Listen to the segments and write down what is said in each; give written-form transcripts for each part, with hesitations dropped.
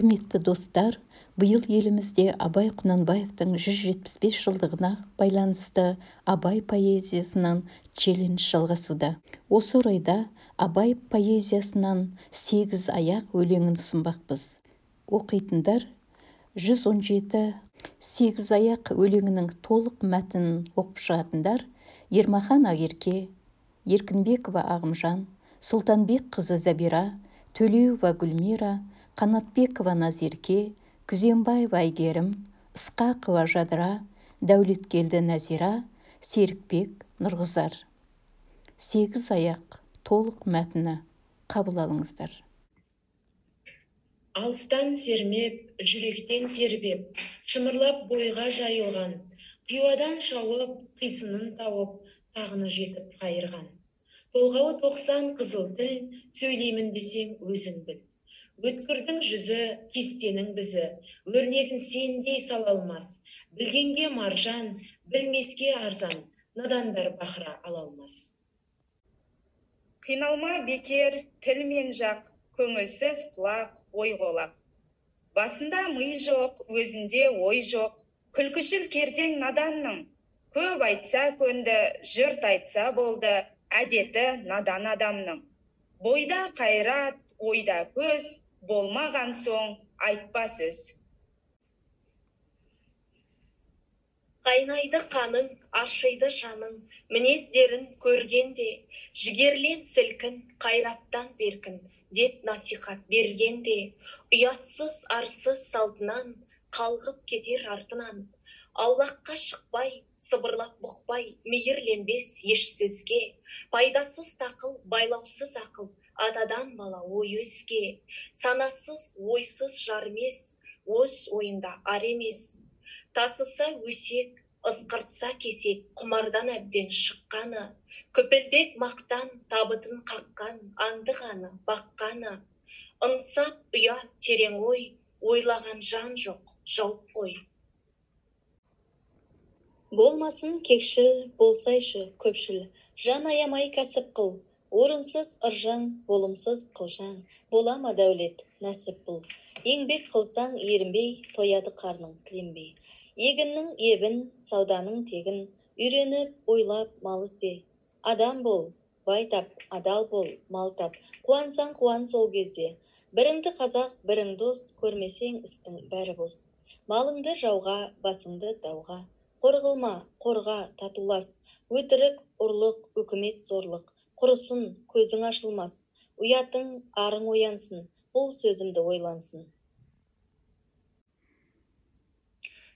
Құрметті достар, биыл елімізде Абай Құнанбаевтың 175 жылдығына байланысты Абай поэзиясынан челлендж жалғасуда. Осы орайда Абай поэзиясынан 8 аяқ өлеңін ұсынбақпыз. Оқитындар 117 8 аяқ өлеңінің толық мәтінін оқып шығатындар Ермахан Ақерке, Еркінбекова Ағымжан, Сұлтанбек қызы Забира, Төлеуова Гүлмира, Қанатбекова Назерке, Күзембаева Әйгерім, Ысқақова Жадыра, Дәулеткелді Нәзира, Серікбек Нұрғызар. 8 аяқ толық мәтіні қабыл алыңыздар. Алыстан сермеп, жүректен тербеп, шымырлап бойға жайылған, қиуадан шауып, қисынын тауып, тағыны жетіп қайырған. Толғауы 90 қызыл тіл, сөйлеймін десең өзің біл. Өткірдің жүзі, кестенің бізі, өрнегін сендей сала алмас. Білгенге маржан, білмеске арзан, надандар бақыра ала алмас. Қиналма бекер, тіл мен жақ, көңілсіз құлақ, ой қолақ. Басында ми жоқ, өзінде ой жоқ, күлкішіл кердең наданның. Көп айтса көнді, жұрт айтса болды, әдеті надан адамның. Бойда қайрат, ойда көз, болмаған соң айтпа сөз. Қайнайды қаның, ашиды жаның, мінездерін көргенде, жігерлен сілкін, қайраттан беркін, деп насихат бергенде, ұятсыз арсыз салтынан, қалғып кетер артынан. Аулаққа шықпай, сыбырлап бұқпай, мейірленбес еш сөзге, пайдасыз тақыл, байлаусыз ақыл, атадан бала ой өзге, санасыз, ойсыз жармес, өз ойында ар емес. Тасыса өсек, ысқыртса кесек, құмардан әбден шыққаны, күпілдек мақтан, табытын қаққан, аңдығаны, баққаны. Ынсап, ұят, терең ой, ойлаған жан жоқ, жауып қой. Болмасын кекшіл, болсайшы көпшіл, жан аямай кәсіп қыл, орынсыз ыржаң, болымсыз қылжаң, бола ма дәулет, нәсіп бұл. Еңбек қылсаң ерінбей, тояды қарның тіленбей. Егіннің ебін, сауданың тегін, үйреніп, ойлап, мал ізде. Адам бол, бай тап, адал бол, мал тап, қуансаң қуан сол кезде. Біріңді қазақ, бірің дос, көрмесең істің бәрі бос. Малыңды жауға, басыңды дауға. Қорғылма, қорға, татулас, өтірік, ұрлық, үкімет зорлық. Құрысын, көзің ашылмас, ұятың, арың оянсын, бұл сөзімді ойлансын.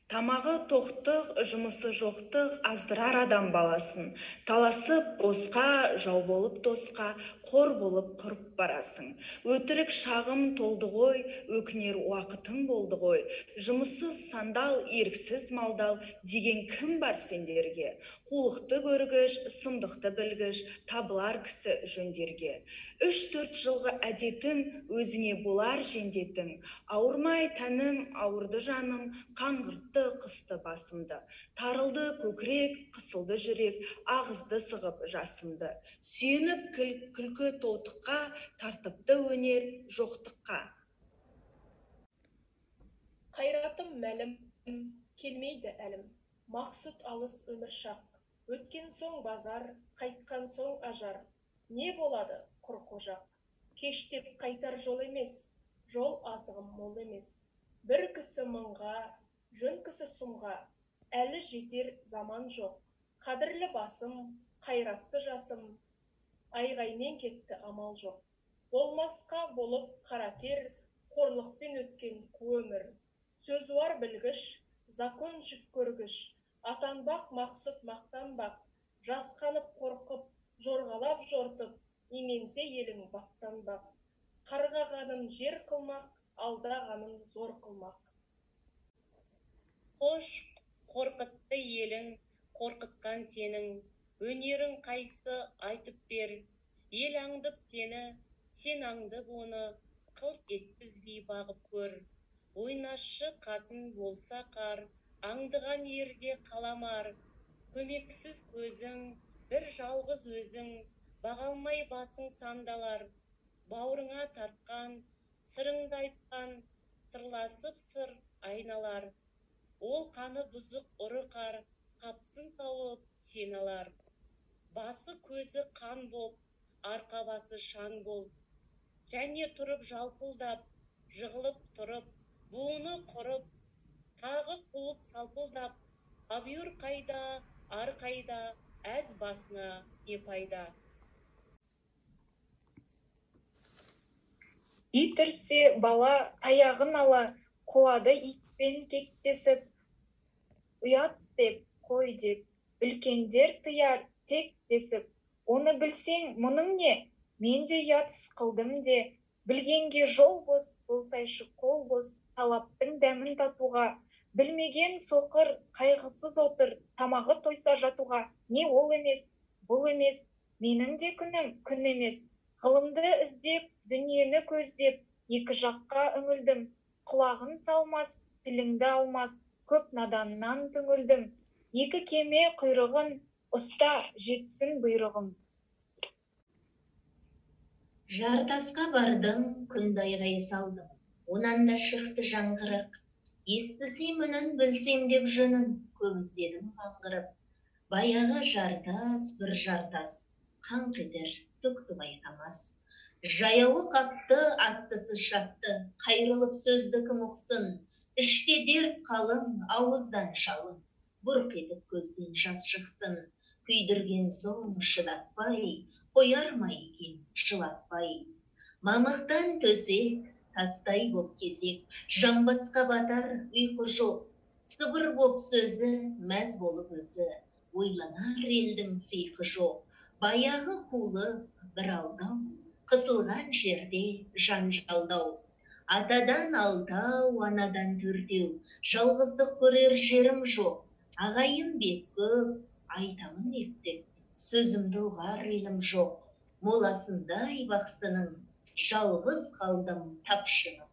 Тамағы тоқтық, жұмысы жоқтық, аздырар адам баласын. Таласып босқа, жау болып досқа, қор болып құрып барасың. Өтірік шағым толды ғой, өкінер уақытың болды ғой. Жұмыссыз сандал, еріксіз малдал деген кім бар сендерге? Қулықты көргіш, сұмдықты білгіш, табылар кісі жөндерге. 3-4 жылғы әдетің, өзіңе болар жендетің. Ауырмай тәнім, ауырды жаным, қаңғыртты, қысты басымды. Тарылды көкірек, қысылды жүрек, ағызды сығып жасымды. Сүйеніп күлкі толтыққа, тартыпты өнер жоқтыққа. Қайратым мәлім, келмейді әлім, мақсұт алыс өмір шақ. Өткен соң базар, қайтқан соң ажар. Не болады құр қожақ? Кештеп қайтар жол емес, жол азығым мол емес. Бір кісі мыңға, жөн кісі сұмға, әлі жетер заман жоқ. Қадірлі басым, қайратты жасым, айғаймен кетті амал жоқ. Болмасқа болып қара тер, қорлықпен өткен қу өмір. Сөзуар білгіш, законшік көргіш, атанбақ мақсұт мақтанбақ, жасқанып қорқып, жорғалап жортып, именсе елің бақтанбақ. Қарғағанын жер қылмақ, алдағанын зор қылмақ. Қош, қорқытты елің, қорқытқан сенің, өнерің қайсы айтып бер. Ел аңдып сені, сен аңдып оны, қылт еткізбей бағып көр. Ойнашшы қатын болса қар, аңдыған ерде қаламар. Көмексіз көзің, бір жалғыз өзің, бағалмай басың сандалар. Бауырыңа тартқан, сырыңды айтқан, Тосып сыр айналар. Ол қаны бұзық ұры қар, қапысын тауып сен алар. Басы көзі қан боп, арқа басы шаң болып, және тұрып жалпылдап, жығылып тұрып, буыны құрып, тағы қуып салпылдап, абүйір қайда, ар қайда, әз басына не пайда? Ит үрсе, бала таяғын ала, қуады итпен кектесіп, ұят деп, қой деп, үлкендер тыяр тек десіп. Оны білсең, мұның не? Мен де ұятсыз қылдым де, білгенге жол бос, болсайшы қол бос, талаптың дәмін татуға. Білмеген соқыр, қайғысыз отыр, тамағы тойса жатуға. Не ол емес, бұл емес, менің де күнім күн емес. Ғылымды іздеп, дүниені көздеп, екі жаққа үңілдім. Құлағын салмас, тіліңді алмас, көп наданнан түңілдім. Екі кеме құйрығын ұста, жетсін бұйрығым. Жартасқа бардым, күнді айғай салдым, онан да шықты жаңғырық. Естісем үнін, білсем деп жөнін, көп іздедім қаңғырып. Баяғы жартас бір жартас, қаңқ етер, түкті байқамас. Жаяуы қапты, аттысы шапты, қайрылып сөзді кім ұқсын. Іште дерт қалың, ауыздан жалын, бұрқ етіп көзден жас шықсын. Күйдірген соң шыдатпай, қояр ма екен жылатпай. Мамықтан төсек, тастай боп кезек, жамбасқа батар ұйқы жоқ. Сыбыр боп сөзі, мәз болып өзі, ойланар елдің сиқы жоқ. Баяғы қулық бір алдау, қысылған жерде жанжалдау. Атадан алтау, анадан төртеу, жалғыздық көрер жерім жоқ. Ағайын бек көп, айтамын ептеп, сөзімді ұғар елім жоқ. Моласындай бақсының, жалғыз қалдым тапшыным.